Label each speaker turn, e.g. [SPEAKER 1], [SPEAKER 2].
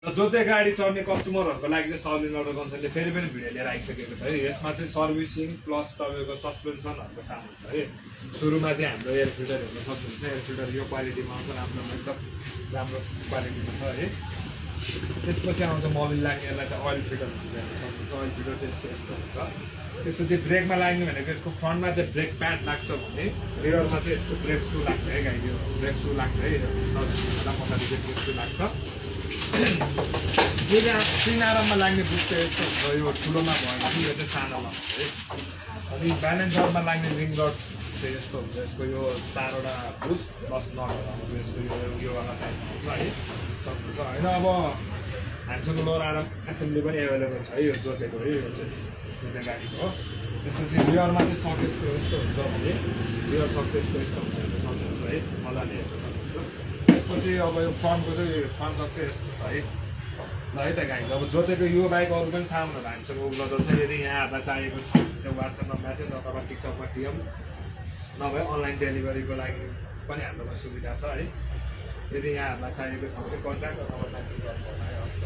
[SPEAKER 1] जो चाहिँ गाडी चढ्ने कस्टमरहरूको लागि चाहिँ सर्लिन अटो कन्सल्टले फेरि पनि भिडियो लिएर आइसकेको छ है। यसमा चाहिँ सर्भिसिङ प्लस तपाईँको सस्पेन्सनहरूको सामान छ है। सुरुमा चाहिँ हाम्रो एयर फिल्टर हेर्न सक्नुहुन्छ। एयर फिल्टर यो क्वालिटीमा आउँछ, राम्रो एकदम राम्रो क्वालिटीमा छ है। त्यसपछि आउँछ मबिल लाग्ने, यसलाई चाहिँ ओइल फिल्टर भन्छ। हेर्न सक्नुहुन्छ ओइल फिल्टर चाहिँ यस्तो हुन्छ। त्यसपछि ब्रेकमा लाग्ने भनेको यसको फ्रन्टमा चाहिँ ब्रेक प्याड लाग्छ भने रियरमा चाहिँ यसको ब्रेक सू लाग्छ है गाई। यो ब्रेक सू लाग्छ है, पछाडि चाहिँ ब्रेक सू लाग्छ। सिनाराममा लाग्ने बुक चाहिँ यस्तो हुन्छ, यो ठुलोमा भयो भने यो चाहिँ सानोमा हुन्छ है। अनि ब्यालेन्सरमा लाग्ने रिङ रड चाहिँ यस्तो हुन्छ। यसको यो 4वटा बुस प्लस नटहरू आउँछ। यसको योवाला टाइपमा आउँछ है, सक्नुहुन्छ होइन। अब हामीसँग लोर आराम एसेम्बली पनि एभाइलेबल छ है। यो जोतेको है, यो चाहिँ जोते गाडीको हो। त्यसपछि रियरमा चाहिँ सकेसको यस्तो हुन्छ भने रियर सकेसको यस्तो हुन्छ, हेर्नु सक्नुहुन्छ है, मजाले हेर्नु सक्नुहुन्छ। त्यसपछि अब यो फ्रन्टको चाहिँ फ्रन्ट सक चाहिँ यस्तो छ है। ल है त गाइज, अब जोतेको यो बाइक अरू पनि सामानहरू हामीसँग उपलब्ध छ। यदि यहाँहरूलाई चाहिएको छ भने चाहिँ वाट्सएपमा म्यासेज अथवा टिकटकमा डिएम नभए अनलाइन डेलिभरीको लागि पनि हाम्रोमा सुविधा छ है। यदि यहाँहरूलाई चाहिएको छ भने कन्ट्याक्ट अथवा म्यासेज गर्नु होला है। हस् त।